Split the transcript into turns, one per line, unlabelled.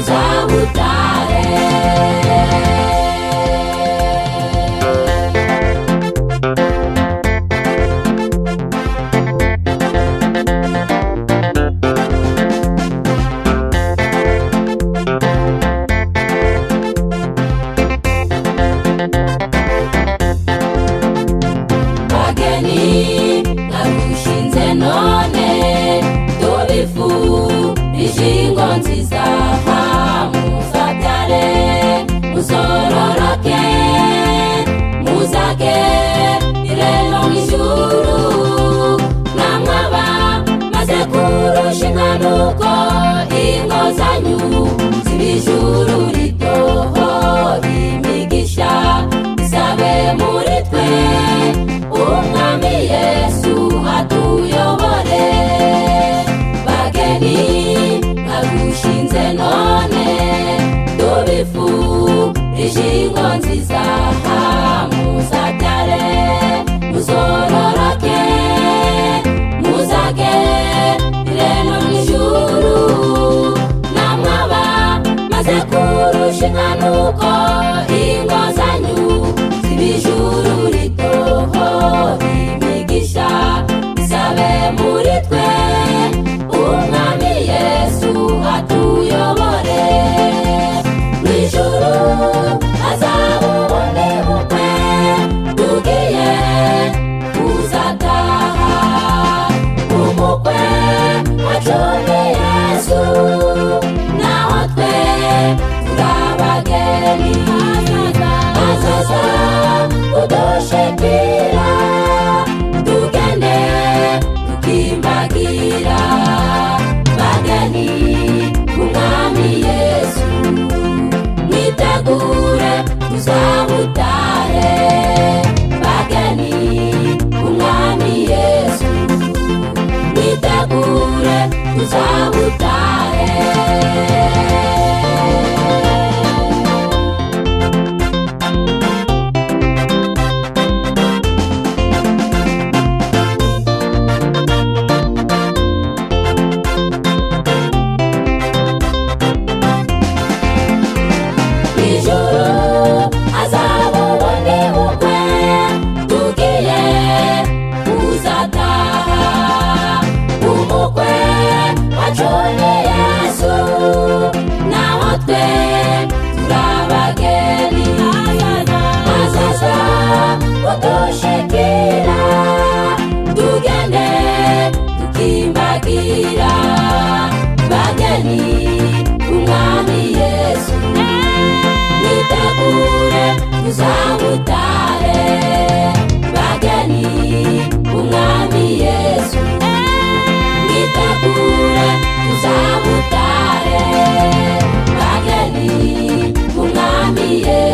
tuzabutahe. Bageni narushinze none, tubifurije ingo nziza, muzabyare muzororoke, muzagere no mu ijuru. Namwaba maze kurushinga, nuko ingo zanyu ziba ijuru ritoho. Imigisha isabe muri twe, Umwami Yesu atuyobore. Bageni narushinze none, tubifurije ingo nziza, muzabyare muzororoke, muzagere no mu ijuru. Namwaba maze kurushinga, nuko ingo zanyu ziba ijuru ritoho. Imigisha isabe muri twe, Umwami Yesu atuyobore. Mu ijuru hazaba ubundi bukwe tugiye kuzataha. Umukwe wacu ni Yesu, naho twe turabageni. Azaza kudushikira, tugende tukimbagira. Bageni Umwami Yesu, mwitegure tuzabutahe. Bageni Umwami Yesu, mwitegure tuzabutahe. Ijuru hazaba ubundi bukwe tugiye kuzataha. Umukwe wacu ni Yesu, naho twe turabageni. Azaza kudushikira, tugende tukimbagira. Bageni Umwami Yesu, mwitegure tuzabutahe. Bageni Umwami Yesu, mwitegure tuzabutahe. Bageni Umwami Yesu.